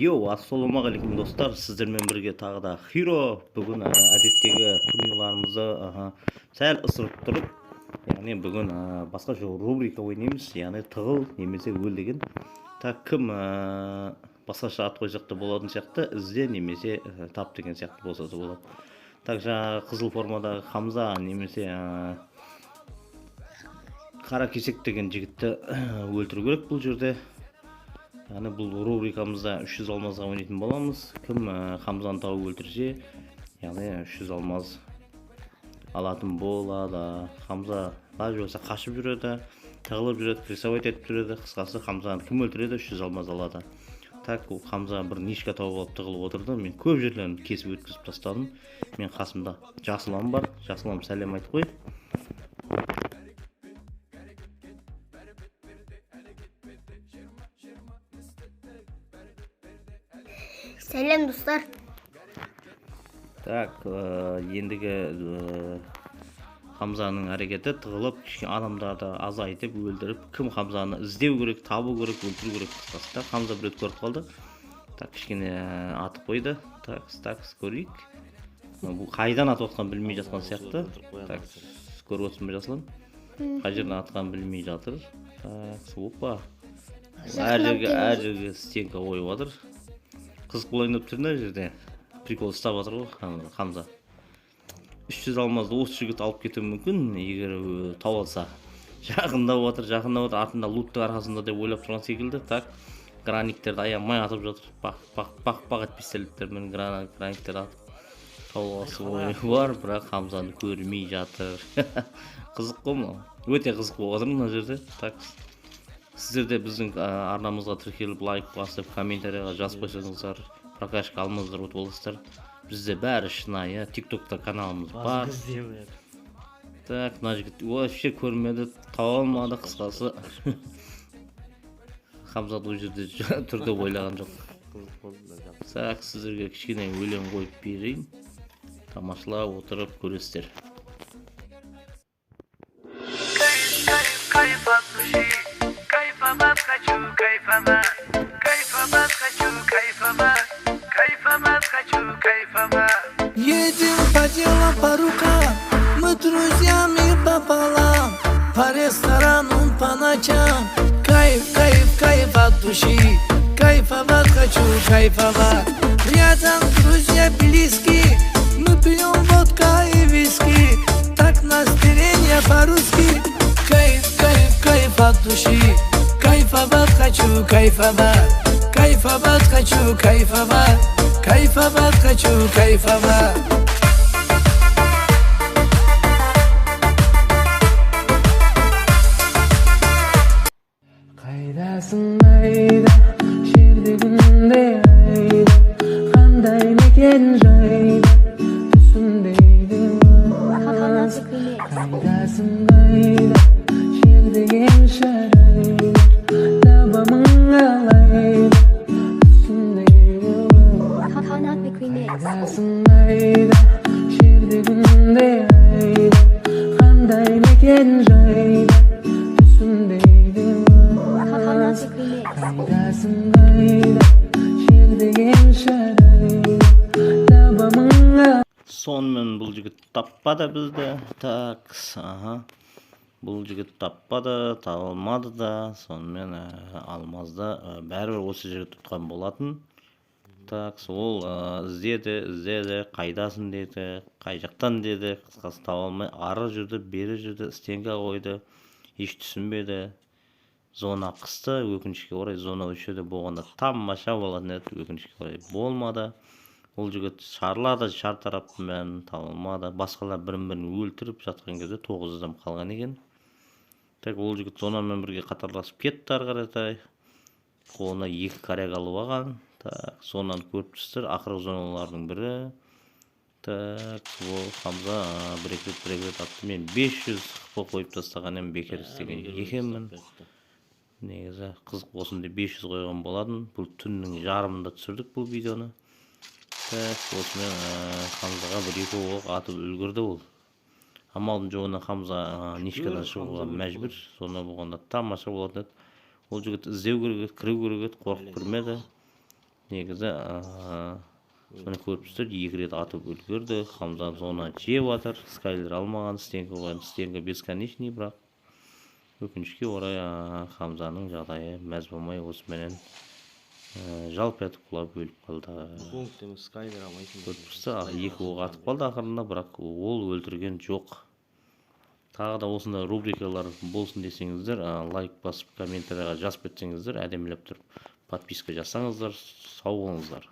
Йоу, ассалаумағалейкум, достар! Сіздермен бірге тағы да Хиро. Бүгін әдеттегі турнирларымызды сәл ысырып тұрып, яғни бүгін басқаша рубрика ойнаймыз, яғни тығыл немесе өл деген. Так, кім басқаша ат қойсақ та болатын сияқты, ізде немесе тап деген сияқты болса да болады. Так, жаңағы қызыл формадағы Хамза немесе Қара Кесек деген жігітті өлтіру керек бұл жерде. Яғни бұл рубрикамызда 300 алмазға ойнайтын боламыз. Кім Хамзаны тауып өлтірсе, яғни 300 алмаз алатын болады. Хамза даже болса қашып жүреді, тығылып жүреді, прессовать етіп жүреді. Қысқасы, Хамзаны кім өлтіреді, 300 алмаз алады. Так, ол Хамза бір нишка тауып алып тығылып отырды. Мен көп жерлерін кесіп өткізіп тастадым. Мен қасымда Жасұлан бар. Жасұлан, сәлем айтып қой. Сәлем, достар. Так, ендігі Хамзаның әрекеті тығылып, кішкене адамдарды азайтып, өлтіріп, кім Хамзаны іздеу керек, табу керек, өлтіру керек қысқасы. Так, Хамза бір рет көріп қалды. Так, кішкене атып қойды. Так, так, көрейік. Бұл қайдан атып жатқанын білмей жатқан сияқты. Так, көріп отырсың ба, Жасұлан? Қай жерден атқанын білмей жатыр. Так, опа. Әр жерге стенка қойып жатыр. Қызық болайын деп тұр мына жерде. Прикол ұстап жатыр ғой Хамза. 300 алмазды осы жігіт алып кетуі мүмкін, егер тауып алса. Жақындап жатыр, жақындап жатыр, артында луттың арқасында деп ойлап тұрған секілді. Так, граниктерді аямай атып жатыр. Бақ, бақ, бақ, бақ етіп пистолеттермен граниктерді атып тауып алса ойы бар, бірақ Хамзаны көрмей жатыр. Қызық қой мынау. Өте қызық болып жатыр мына жерде. Так, сіздер де біздің арнамызға тіркеліп, лайк басып, комментарийға жазып қойсаңыздар, прокачка алмаздар ұтып аласыздар. Бізде бәрі шынайы, Тиктокта каналымыз бар. Так, мына жігіт вообще көрмеді, таба алмады, қысқасы. Хамзат ол жерде тұр деп ойлаған жоқ. Так, сіздерге кішкене өлең қойып берейін. Тамашалап отырып көресіздер. Кайф, кайф, кайф от души. Кайфовать хочу, кайфовать. Кайфовать хочу, кайфовать. Кайфовать хочу, кайфовать. Едем по делам, по рукам, мы друзьями пополам, по ресторанам, по ночам. Кайф, кайф, кайф от души, кайфовать хочу, кайфовать. Рядом друзья близкие, мы пьем водка и виски, так настроение по-русски. Кайф, кайф, кайф от души, кайфовать хочу, кайфовать. Кайфовать хочу, кайфовать, кайфовать хочу, кайфовать. Қайдасың, айда, жерде, күнде, айда, қандай мекен жайда, түсінбейді өз. Қайдасың, қайда, жердеген шарайда, табамын қалайда, түсінбейді өз. Қайдасың, айда, жерде, күнде, айда, қандай мекен жайда, түсінбейді өз. Қайдасың, қайда, жердеген шарайда, табамын. Сонымен бұл жігіт таппады бізді. Так, аха. Бұл жігіт таппады, таба алмады да. Сонымен алмазды бәрібір осы жігіт ұтқан болатын. Так, сол іздеді, іздеді, қайдасың деді, қай жақтан деді, қысқасы таба алмай ары жүрді, бері жүрді, стенка қойды, еш түсінбеді. Зона қысты, өкінішке орай зона осы жерде болғанда тамаша болатын еді, өкінішке орай болмады. Ол жігіт шарлады, шар тараптың бәрін таба алмады. Басқалар бірін-бірін өлтіріп жатқан кезде 9 адам қалған екен. Так, ол жігіт зонамен бірге қатарласып кетті ары қаратай. Қолына екі коряк алып алған. Так, зонаны көріп тұрсыздар, ақырғы зоналардың бірі. Так, ол Хамза бір екі рет, бір екі рет атты. Мен 500 хп қойып тастаған едім, бекер істеген екенмін. Негізі қызық болсын деп 500 қойған болатын. Бұл түннің жарымында түсірдік бұл видеоны. Так, осымен Хамзаға бір екі оқ атып үлгерді ол. Амалдың жоғынан Хамза нишкадан шығуға мәжбүр. Сонда болғанда тамаша болатын еді. Ол жігіт іздеу керек еді, кіру керек еді, қорқып кірмеді. Негізі, міне, көріп тұрсыздар, екі рет атып үлгерді. Хамза зона жеп жатыр. Скайлер алмаған, стенка қойған, стенка бесконечный, бірақ өкінішке орай, Хамзаның жағдайы мәз болмай, осыменен жалп етіп құлап, өліп қалды. Пункт емес, скайлер алмайсың. Көріп тұрсыз, екі оқ атып қалды ақырында, бірақ ол өлтірген жоқ. Тағы да осындай рубрикалар болсын десеңіздер, лайк басып, комментарийға жазып кетсеңіздер, әдемілеп тұрып подписка жасаңыздар. Сау болыңыздар.